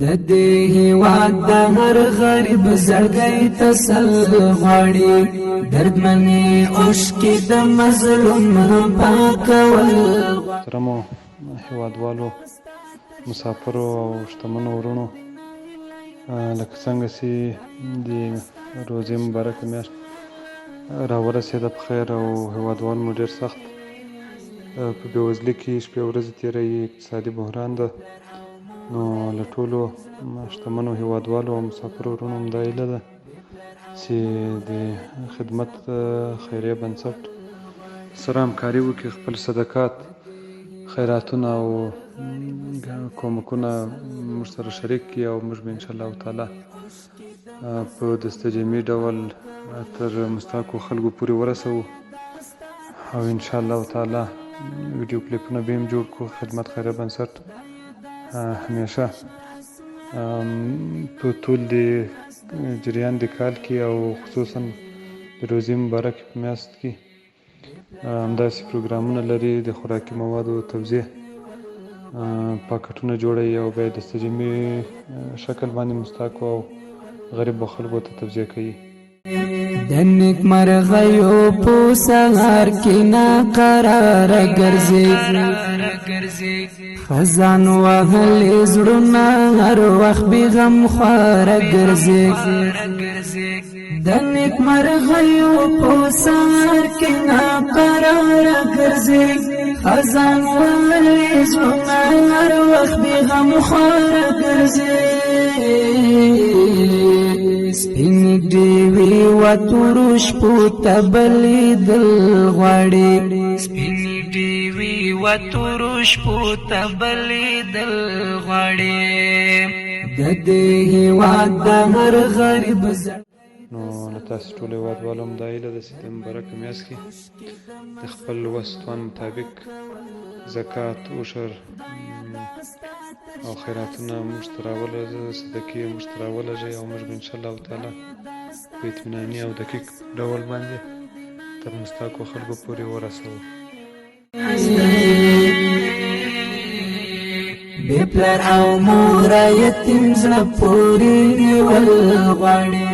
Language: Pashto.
د دې هیواد د هر غریب زړګی تسل غواړي، دردمنې اوښکې د مظلوم پاکول. محترمو هیوادوالو، مسافرو او شتمنو وروڼو، لکه څنګه چې د روزې مبارکه میاشت راورسېده په خیر او هیوادوال مو ډېر سخت په بېوزلي کې شپې ورځې تېروي، اقتصادي بحران ده، نو له ټولو شتمنو هیوادوالو او مسافرو وروڼو هم دا هیله ده چې د خدمت خیریه بنسټ سره همکاري وکړي، خپل صدقات، خیراتونه او کومکونه موږ سره شریک کړي او موږ به انشاءالله تعالی په دستجمعي ډول تر مستحقو خلکو پورې ورسوو او انشاءالله تعالی ویډیو کلیپونه به هم جوړ کړو. خدمت خیریه بنسټ همیشه په طول د جریان د کال کې او خصوصا د روزې مبارکې په میاشت کې همداسې پروګرامونه لري، د خوراکي موادو توزیع پاکټونه جوړوي او بیا د دستجمعي شکل باندې مستحقو او غریبو خلکو ته توزیع کوي. د نیکمرغیو په سهار کې ناقرار ګرځي، خزان وهلې زړونه هر وخت بې غم خواره ګرځي. د نیکمرغیو په سهار کې ناقرار ګرځي، خزان وهلې زړونه هر وخت بې غم خواره ګرځي. سپین ډیوې و تورو شپو ته بلېدل غواړي، سپین ډیوې و تورو شپو ته بلېدل غواړي. د دې هیواد د هر غریب. نو له تاسو ټولو هیوادوالو هم دا هیله ده چې د مبارکه میاشت کې د خپل وس توان مطابق زکات، عشر او خیراتونه موږ ته راولږئ، صدقې موږ ته راولږئ او موږ به انشاءالله تعالی په اطمیناني او دقیق ډول باندې تر مستحقو خلکو پورې ورسوو. بې پلار او مور یتیم زړه پورې نیول غواړي.